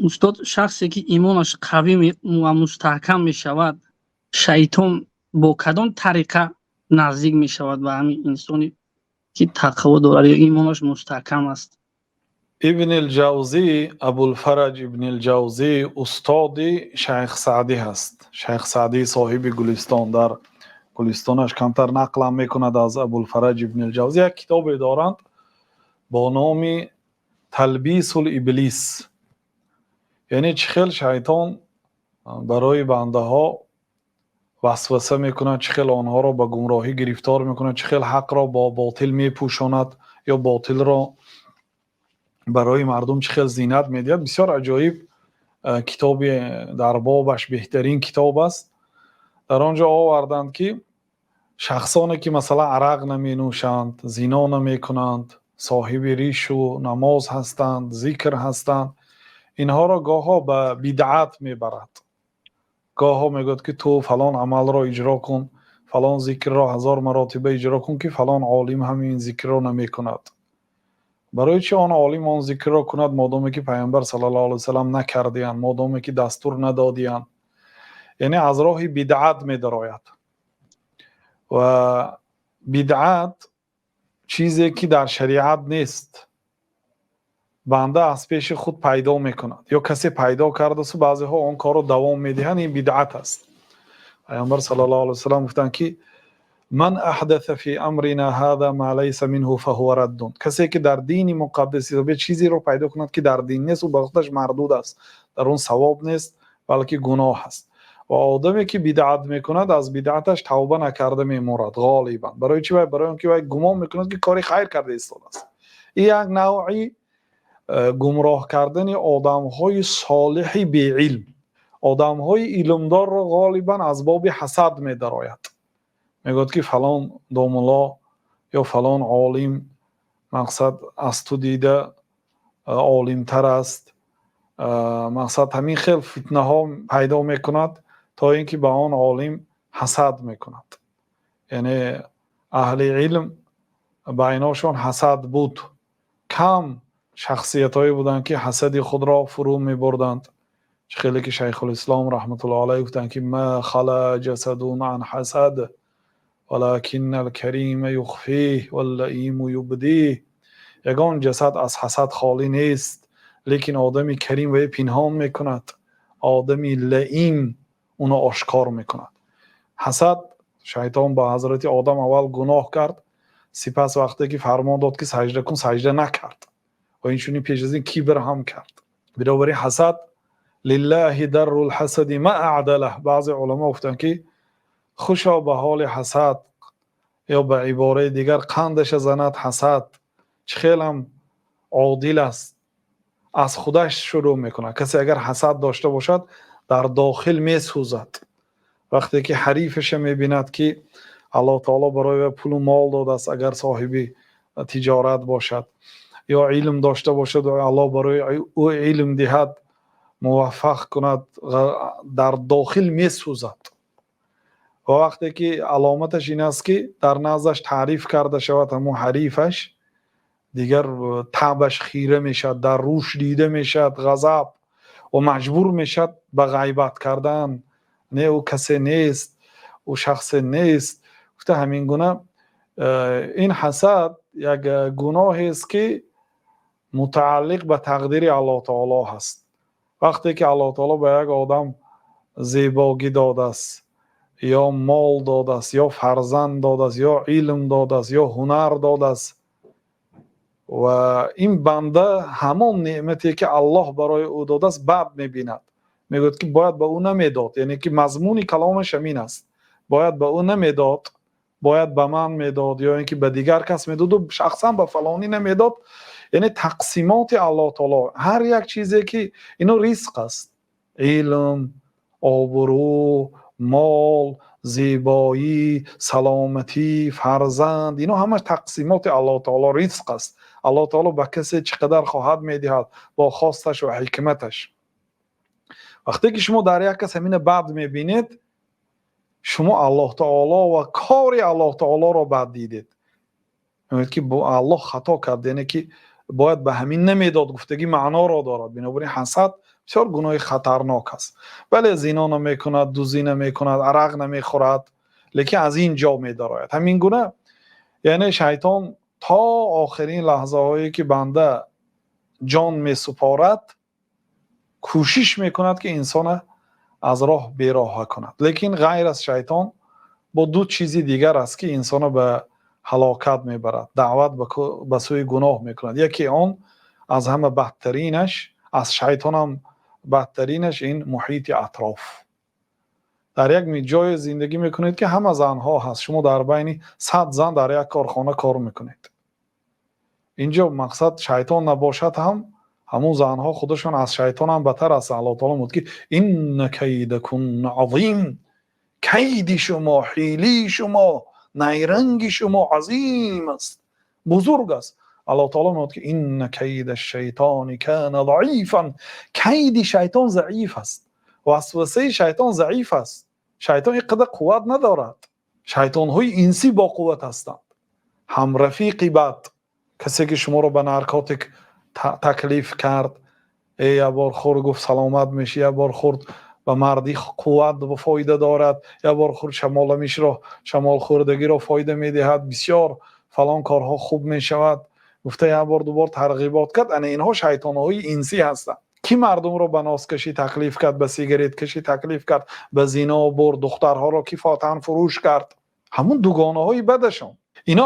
Устод, шахсе ки имонаш қавӣ ва мустаҳкам мешавад, шайтон бо кадом тариқа наздик мешавад ба ҳамин инсоне ки тақво дорад ё имонаш мустаҳкам аст? Ибни Ҷавзӣ, Абулфараҷ Ибни Ҷавзӣ устоди Шайх Саъдӣ ҳаст. Шайх Саъдӣ соҳиби Гулистон, дар Гулистонаш камтар нақлам мекунад аз Абулфараҷ Ибни Ҷавзӣ. Як китобе доранд бо номи Талбисул Иблис, яъне чӣ хел шайтон барои бандаҳо васваса мекунад, чӣ хел онҳоро ба гумроҳӣ гирифтор мекунад, чӣ хел ҳақро бо ботил мепӯшонад ё ботилро барои мардум чӣ хел зинат медиҳад. Бисёр аҷоиб китоби, дар бобаш беҳтарин китоб аст. Дар он ҷо оварданд, ки шахсоне ки, масалан, арақ наменӯшанд, зино намекунанд, соҳиби ришу намоз ҳастанд, зикр ҳастанд, инҳоро гоҳо ба бидъат мебарад. Гоҳо мегӯяд, ки ту фалон амалро иҷро кун, фалон зикрро 1000 маротиба иҷро кун, ки фалон олим ҳамин зикрро намекунад. Барои чӣ он олим он зикрро кунад, модоме ки Пайғамбар саллаллоҳу алайҳи васаллам накардиянд, модоме ки дастур надодиянд? Яъне аз роҳи бидъат медарояд. Ва бидъат чизе ки дар шариат нест, банда аз пеши худ пайдо мекунад ё касе пайдо кардасту баъзеҳо он корро давом медиҳанд, ин бидъат аст. Пайғамбар саллаллоҳу алайҳи васаллам гуфтанд, ки ман аҳдаса фи амрина ҳаза ма лайса минҳу фаҳува раддун. Касе ки дар дини муқаддаси чизеро пайдо кунад, ки дар дин нест, ӯ ба худаш мардуд аст, дар он савоб нест, балки гуноҳ аст. Ва одаме ки бидъат мекунад, аз бидъаташ тавба накарда меморад ғолибан. Барои чӣ? Вай барои он ки вай гумон мекунад, ки кори хайр карда истодааст. Ин як навъи гумроҳ кардани одамҳои солиҳи беилм. Одамҳои илмдорро ғолибан аз боби ҳасад медарояд. Мегӯяд, ки фалон домулло ё фалон олим, мақсад, аз ту дида олимтар аст. Мақсад, ҳамин хел фитнаҳо пайдо мекунад, то ин ки ба он олим ҳасад мекунад. Яъне аҳли илм байношон ҳасад буд. Кам шахсиятҳое буданд, ки ҳасади худро фурӯ мебурданд. Чӣ хеле ки Шайхулислом раҳматуллоҳ алайҳ гуфтанд, ки ма хала ҷасадун ан ҳасад валакинна алкарима юхфих валлаиму юбдих. Ягон ҷасад аз ҳасад холӣ нест, лекин одами карим вай пинҳон мекунад, одами лаим уно ошкор мекунад. Ҳасад, шайтон ба ҳазрати Одам аввал гуноҳ кард, сипас вақте ки фармон дод, ки саҷда кун, саҷда накард ва инчунин пеш аз ин кибр ҳам кард. Бинобар ин ҳасад, лиллаҳи дарру лҳасади ма аъдалаҳ. Баъзе уламо гуфтанд, ки хушо ба ҳоли ҳасад, ё ба ибораи дигар, қандаша занад ҳасад, чӣ хелам одил аст. Аз худаш шурӯъ мекунад. Касе агар ҳасад дошта бошад, дар дохил месӯзад, вақте ки ҳарифаша мебинад, ки Аллоҳ таоло барои вай пулу мол додааст, агар соҳиби тиҷорат бошад ё илм дошта бошад, Аллоҳ барои ӯ илм диҳад, муваффақ кунад, дар дохил месӯзад. Ва вақте ки аломаташ ин аст, ки дар наздаш таъриф карда шавад ҳамун ҳарифаш, дигар таъбаш хира мешавад, дар рӯш дида мешавад ғазаб ва маҷбур мешавад ба ғайбат кардан. Не, ӯ касе нест, ӯ шахсе нест, гуфта. Ҳамин гуна ин ҳасад як гуноҳест, ки мутааллиқ ба тақдири Аллоҳ таоло ҳаст. Вақте ки Аллоҳ таоло ба як одам зебогӣ додааст ё мол додааст ё фарзанд додааст ё илм додааст ё ҳунар додааст ва ин банда ҳамон неъмате ки Аллоҳ барои ӯ додааст, бад мебинад, мегӯяд, ки бояд ба ӯ намедод, яъне ки мазмуни каломаш ҳамин аст: бояд ба ӯ намедод, бояд ба ман медод ё ин ки ба дигар кас медоду шахсан ба фалонӣ намедод. Яъне тақсимоти Аллоҳ таоло, ҳар як чизе ки ино ризқ аст: илм, обрӯ, мол, зебоӣ, саломатӣ, фарзанд, ино ҳамаш тақсимоти Аллоҳ таоло, ризқ аст. Аллоҳ таоло ба касе чӣ қадар хоҳад, медиҳад бо хосташ ва ҳикматаш. Вақте ки шумо дар як кас ҳамина бад мебинед, шумо Аллоҳ таоло ва кори Аллоҳ таолоро бад дидед. Мегӯяд, ки Аллоҳ хато кард, яъне ки бояд ба ҳамин намедод гуфтагӣ маъноро дорад. Бинобар ин ҳасад Бисёр гуноҳи хатарнок аст. Бале, зино намекунад, дуздӣ намекунад, арақ намехӯрад, лекин аз ин ҷо медарояд. Ҳамин гуна, яъне шайтон то охирин лаҳзаҳое ки банда ҷон месупорад, кӯшиш мекунад, ки инсонро аз роҳ бероҳа кунад. Лекин ғайр аз шайтон бо ду чизи дигар аст, ки инсонро ба ҳалокат мебарад, даъват ба сӯи гуноҳ мекунад. Яке он аз ҳама бадтаринаш, аз шайтон ҳам бадтаринаш, ин муҳити атроф. Дар як ҷое зиндагӣ мекунед, ки ҳама занҳо ҳаст, шумо дар байни 100 зан дар як корхона кор мекунед. Инҷо мақсад шайтон набошад ҳам, ҳамон занҳо худашон аз шайтон ҳам бадтар ҳастанд. Аллоҳ таъоло мегӯяд, ки инна кайдакунна азим, кайди шумо, ҳилаи шумо, найранги шумо азим аст, бузург аст. Аллоҳ таъоло мегӯяд, ки инна кайда шайтони кана заифан, кайди шайтон заиф аст, васвасаи шайтон заиф аст. Шайтон инқадар қувват надорад. Шайтонҳои инсӣ бо қувват ҳастанд. Ҳамрафиқи бад, касе ки шуморо ба наркотик таклиф кард, як бор хӯр, гуфт, саломат мешӣ, як бор хӯрд, ба мардӣ қувват ва фоида дорад, як бор хӯрд, шамоламишро, шамолхӯрдагиро фоида медиҳад, бисёр фалон корҳо хуб мешавад, гуфта, як бор, ду бор тарғибот кард. Ана инҳо шайтонҳои инсӣ ҳастанд. Кӣ мардумро ба носкашӣ таклиф кард, ба сигареткашӣ таклиф кард, ба зино бурд, духтарҳоро ки фурӯш кард? Ҳамон дугонаҳои бадашон. Ино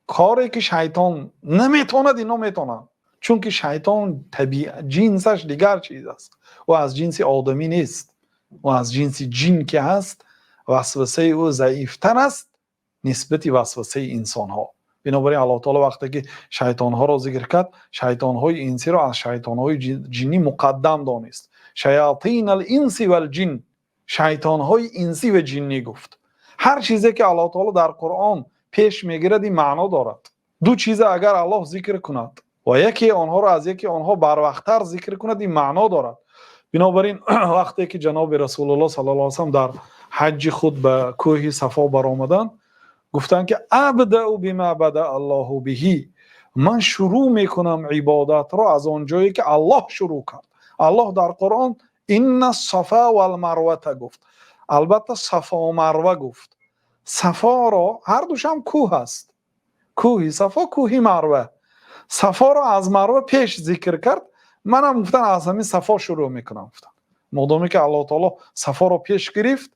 коре ки шайтон наметавонад, ино метавонанд, чунки шайтон ҷинсаш дигар чиз аст, ӯ аз ҷинси одамӣ нест, ӯ аз ҷинси ҷин ки ҳаст, васвасаи ӯ заифтар аст нисбати васвасаи инсонҳо. Бинобар ин Аллоҳ таоло вақте ки шайтонҳоро зикр кард, шайтонҳои инсиро аз шайтонҳои ҷиннӣ муқаддам донист. Шаятин ал инси вал ҷин, шайтонҳои инсӣ ва ҷиннӣ гуфт. Ҳар чизе ки Аллоҳ таоло дар Қуръон пеш мегирад, ин маъно дорад. Ду чиза агар Аллоҳ зикр кунад ва яке онҳоро аз яке онҳо барвақттар зикр кунад, ин маъно дорад. Бинобар ин вақте ки ҷаноби Расулуллоҳ саллаллоҳу алайҳи васаллам дар ҳаҷҷи худ ба кӯҳи Сафо баромаданд, гуфтанд, ки абдау бима бада Аллоҳу биҳи, ман шурӯъ мекунам ибодатро аз он ҷое ки Аллоҳ шурӯъ кард. Аллоҳ дар Қуръон инна сафа валмарвата гуфт, албатта Сафо Марва гуфт. Сафоро, ҳардушам кӯҳ аст, кӯҳи Сафо, кӯҳи Марва, Сафоро аз Марва пеш зикр кард. Манам, гуфтан, аз ҳамин Сафо шурӯъ мекунам. Гуфтан, модоме ки Аллоҳ таоло Сафоро пеш гирифт,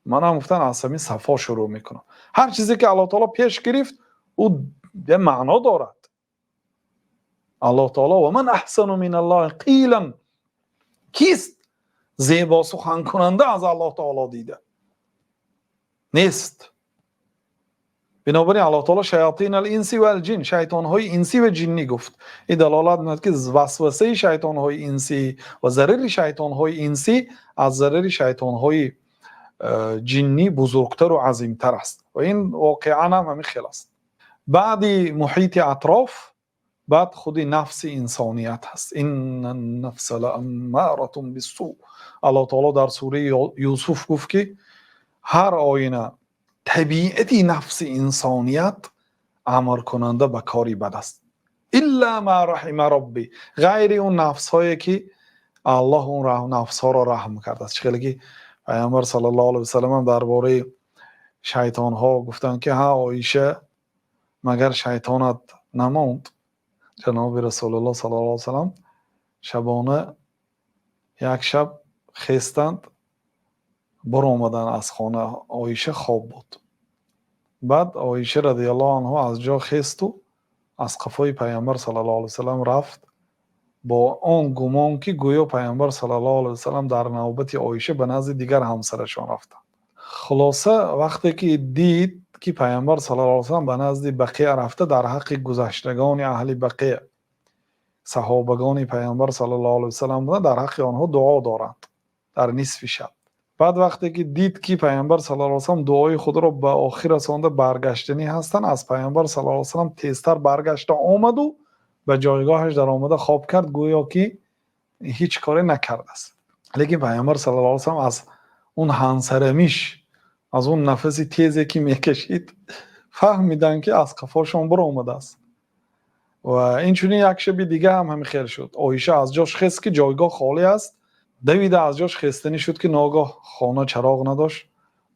манам, гуфтан, аз ҳамин Сафо шурӯъ мекунам. Ҳар чизе ки Аллоҳ таоло пеш гирифт, ӯ як маъно дорад. Аллоҳ таоло ва ман аҳсану миналлоҳи қийлан, кист зебо суханкунанда аз Аллоҳ таоло дида нест. Бинобар ин Аллоҳ таоло шаятин ал инси вал ҷин, шайтонҳои инсӣ ва ҷиннӣ гуфт. Ин далолат мекунад, ки васвасаи шайтонҳои инсӣ ва зарари шайтонҳои инсӣ аз зарари шайтонҳои ҷиннӣ бузургтару азимтар аст ва ин воқеан ҳам ҳамин хел аст. Баъди муҳити атроф, баъд худи нафси инсоният ҳаст. Инна нафса лааммаратун биссу. Аллоҳ таоло дар сураи Юсуф гуфт, ки ҳар оина табиати нафси инсоният амркунанда ба кори бад аст. Илла ма раҳима робби, ғайри он нафсҳое ки Аллоҳ он нафсҳоро раҳм кардааст. Чӣ хеле ки Пайғамбар саллаллоҳу алайҳи васаллам ҳам дар бораи шайтонҳо гуфтанд, ки ҳа, Оиша, магар шайтонат намонд? Ҷаноби Расулуллоҳ саллаллоҳу алайҳи васаллам шабона як шаб хестанд, баромаданд аз хона, Оиша хоб буд. Баъд Оиша радиаллоҳу анҳу аз ҷо хесту аз қафои Пайғамбар саллаллоҳу алайҳи васаллам рафт, бо он гумон ки гӯё Пайғамбар саллаллоҳу алайҳи васаллам дар навбати Оиша ба назди дигар ҳамсарашон рафтанд. Хулоса, вақте ки дид, ки Пайғамбар саллаллоҳу алайҳи васаллам ба назди Бақия рафта, дар ҳаққи гузаштагони аҳли Бақия, саҳобагони Пайғамбар саллаллоҳу алайҳи васаллам буданд, дар ҳаққи онҳо дуо доранд дар нисфи шаб. Баъд вақте ки дид, ки Пайғамбар саллаллоҳу алайҳи васаллам дуои худро ба охир расонда баргаштанӣ ҳастанд, аз Пайғамбар саллаллоҳу алайҳи васаллам тезтар баргашта омаду ба ҷойгоҳаш даромада хоб кард, гӯё ки ҳеҷ коре накардааст. Лекин Пайғамбар саллаллоҳу алайҳи васаллам аз он ҳансарамиш, аз он нафаси тезе ки мекашид, фаҳмиданд, ки аз қафошон баромадааст. Ва инчунин як шаби дига ҳам ҳамин хел шуд. Оиша аз ҷош хест, ки ҷойгоҳ холӣ аст. Давида аз ҷош хестанӣ шуд, ки ногаҳ хона чароғ надошт.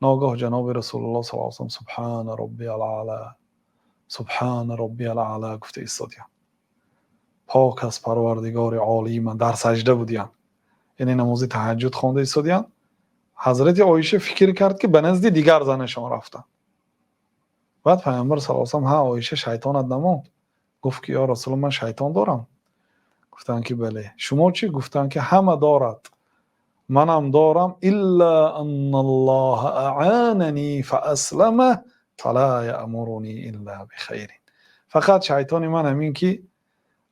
Ногаҳ ҷаноби Расулуллоҳ саллаллоҳу алайҳи васаллам «Субҳана роббиял аъло, субҳана роббиял аъло» гуфта истодиянд. Пок аст Парвардигори олии ман, дар саҷда будиянд. Яъне намози таҳаҷҷуд хонда истодиянд. Ҳазрати Оиша фикр кард, ки ба назди дигар занашон рафтанд. Баъд Паёмбар саллаллоҳу алайҳи васаллам: «Ҳа, Оиша, шайтонат намонд?» Гуфт, ки: «Ё Расулуллоҳ, ман шайтон дорам?» Гуфтанд, ки: «Бале». Шумо чӣ? Гуфтанд, ки: «Ҳама дорад, манам дорам. Илла анналлоҳа аъанани фааслама фала яъмуруни илла бихайрин». Фақат шайтони ман ҳамин, ки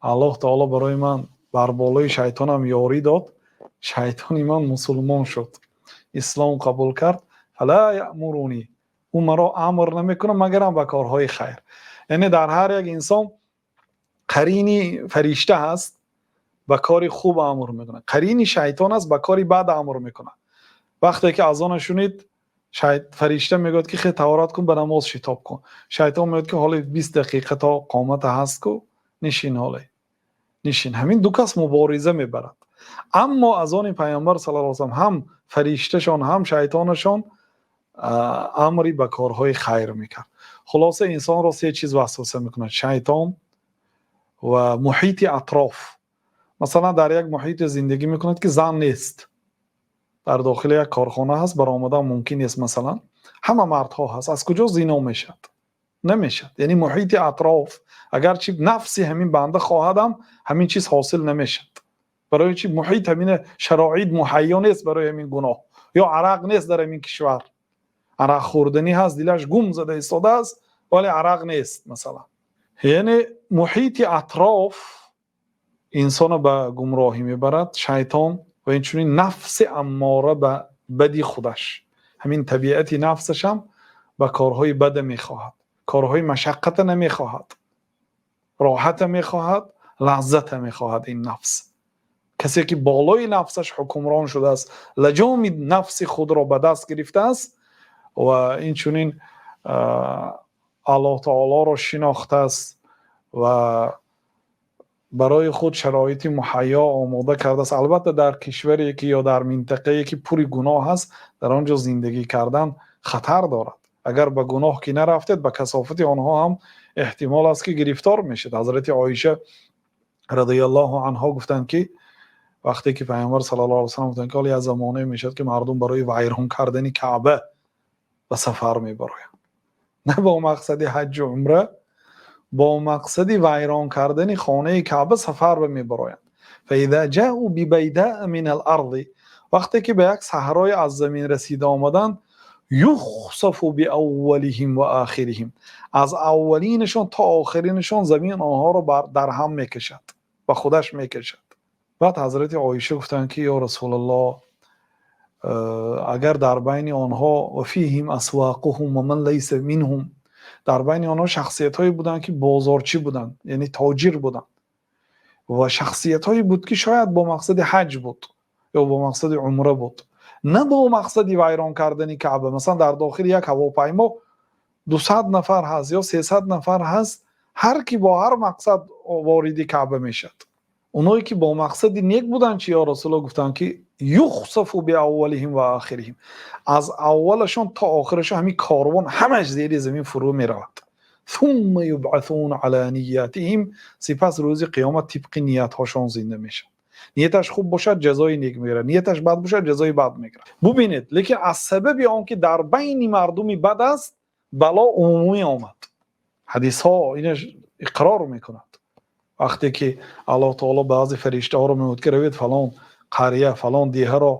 Аллоҳ таоло барои ман бар болои шайтонам ёрӣ дод, шайтони ман мусулмон шуд, ислом қабул кард. Фала яъмуруни, ӯ маро амр намекунад, магарам ба корҳои хайр. Яъне дар ҳар як инсон қарини фаришта ҳаст, ба кори хуб амр мекунад, қарини шайтон аст, ба кори бад амр мекунад. Вақте ки азона шунид, фаришта мегӯяд, ки: «Хе, таҳорат кун, ба намоз шитоб кун». Шайтон мегӯяд, ки: «Ҳоле 20 дақиқа то қомата ҳаст ку, нишин, ҳоле нишин». Ҳамин ду кас мубориза мебарад. Аммо аз они Паёмбар саллаллоҳу алайҳи васаллам ҳам фаришташон, ҳам шайтонашон амри ба корҳои хайр мекард. Хулоса, инсонро се чиз васваса мекунад: шайтон ва муҳити атроф. Масалан, дар як муҳите зиндагӣ мекунад, ки зан нест, дар дохили як корхона ҳаст, баромадан мумкин нест, масалан, ҳама мардҳо ҳаст, аз куҷо зино мешавад? Намешавад. Яъне муҳити атроф, агарчи нафси ҳамин банда хоҳадам, ҳамин чиз ҳосил намешавад. Барои чи? Муҳит ҳамина шароит муҳайё нест барои ҳамин гуноҳ. Ё арақ нест дар ҳамин кишвар. Арақ хӯрданӣ ҳаст, дилаш гум зада истодааст, вале арақ нест, масалан. Яъне муҳити атроф инсонро ба гумроҳӣ мебарад, шайтон ва инчунин нафси аммора ба бади худаш. Ҳамин табиати нафсашам ба корҳои бада мехоҳад, корҳои машаққата намехоҳад, роҳата мехоҳад, лаззата мехоҳад ин нафс. Касе ки болои нафсаш ҳукмрон шудааст, лаҷоми нафси худро ба даст гирифтааст ва инчунин Аллоҳ таолоро шинохтааст ва барои худ шароити муҳайё омода кардааст. Албатта, дар кишваре ки ё дар минтақае ки пури гуноҳ аст, дар он ҷо зиндагӣ кардан хатар дорад. Агар ба гуноҳ ки нарафтед, ба касофати онҳо ҳам эҳтимол аст, ки гирифтор мешед. Ҳазрати Оиша радиаллоҳу анҳо гуфтанд, ки вақте ки Паёмбар саллаллоҳу алайҳи васаллам гуфтанд, ки ҳоло як замоне мешавад, ки мардум барои вайрон кардани Каъба ба сафар мебароянд, на бо мақсади ҳаҷҷу умра, бо мақсади вайрон кардани хонаи Каъба сафар мебароянд. فإذا جاءوا ببيداء من الأرض, вақте ки ба як саҳрое аз замин расида омаданд, يخسف بأولهم وآخرهم, аз аввалинашон то охиринашон замин онҳоро дар ҳам мекашад, ба худаш мекашад. Баъд ҳазрати Оиша гуфтанд, ки: «Ё Расулаллоҳ, агар дар байни онҳо وفيهم أسواقهم ومن ليس منهم, дар байни онҳо шахсиятҳое буданд, ки бозорчӣ буданд, яъне тоҷир буданд, ва шахсиятҳое буд, ки шояд бо мақсади ҳаҷ буд ё бо мақсади умра буд, на бо мақсади вайрон кардани Каъба». Масалан, дар дохили як ҳавопаймо 200 нафар ҳаст ё 300 нафар ҳаст, ҳар ки бо ҳар мақсад вориди Каъба мешавад. Оное ки бо мақсади нек буданд чи, ё Расулуллоҳ? Гуфтанд, ки يخسف بأولهم وآخرهم, аз аввалашон то охирашон ҳамин корвон ҳамаш зери замин фурӯ меравад. ثم يبعثون على نياتهم, сипас рӯзи қиёмат тибқи ниятҳошон зинда мешавад. Нияташ хуб бошад, ҷазои нек мегирад, нияташ бад бошад, ҷазои бад мегирад. Бубинед, лекин аз сабаби он ки дар байни мардуми бад аст, бало умумӣ омад. Ҳадисҳо инаш иқрор мекунад. Вақте ки Аллоҳ таоло баъзе фариштаҳоро мегӯяд, ки равед, фалон қария, фалон деҳаро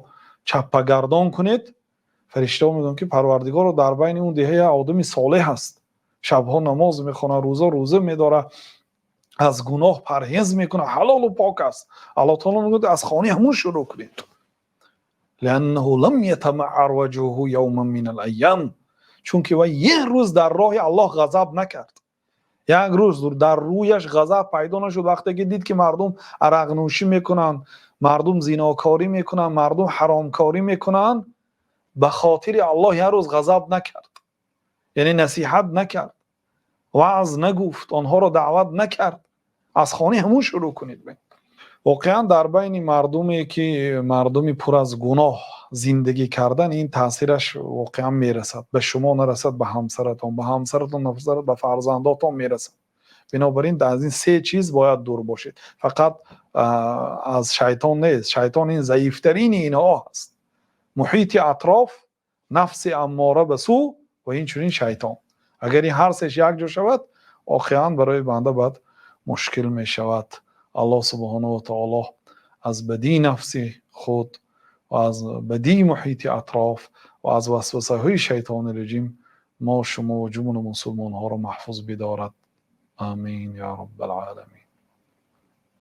чаппагардон кунед, фариштаҳо мегӯянд, ки: «Парвардигоро, дар байни он деҳа як одами солеҳ аст, шабҳо намоз мехонад, рӯзо рӯза медорад, аз гуноҳ парҳез мекунад, ҳалолу пок аст». Аллоҳ таоло мегӯяд: «Аз хонаи ҳамун шурӯъ кунед». لأنه لم يتمعر وجهه يوما من الأيام, чунки вай як рӯз дар роҳи Аллоҳ ғазаб накард, як рӯз дар рӯяш ғазаб пайдо нашуд. Вақте ки дид, ки мардум арақнӯшӣ мекунанд, мардум зинокорӣ мекунанд, мардум ҳаромкорӣ мекунанд, ба хотири Аллоҳ як рӯз ғазаб накард, яъне насиҳат накард, ваъз нагуфт, онҳоро даъват накард. Аз хонаи ҳамон шурӯъ кунед. Воқеан, дар байни мардуме ки мардуми пур аз гуноҳ зиндагӣ кардан, ин таъсираш воқеан мерасад. Ба шумо нарасад, ба ҳамсаратон, ба ҳамсаратон нарасад, ба фарзандонатон мерасад. Бинобар ин аз ин се чиз бояд дур бошед. Фақат аз шайтон нест, шайтон ин заифтарини инҳо аст. Муҳити атроф, нафси аммора ба сӯ ва инчунин шайтон. Агар ин ҳар сеяш якҷо шавад, воқеан барои банда бад мушкил мешавад. Аллоҳ субҳонаҳу ва таъоло аз бадии нафси худ ва аз бадии муҳити атроф ва аз васвасаҳои шайтони раҷим мо, шумо ва ҷумлаи мусулмонҳоро маҳфуз бидорад. Омин ё Раббал-оламин.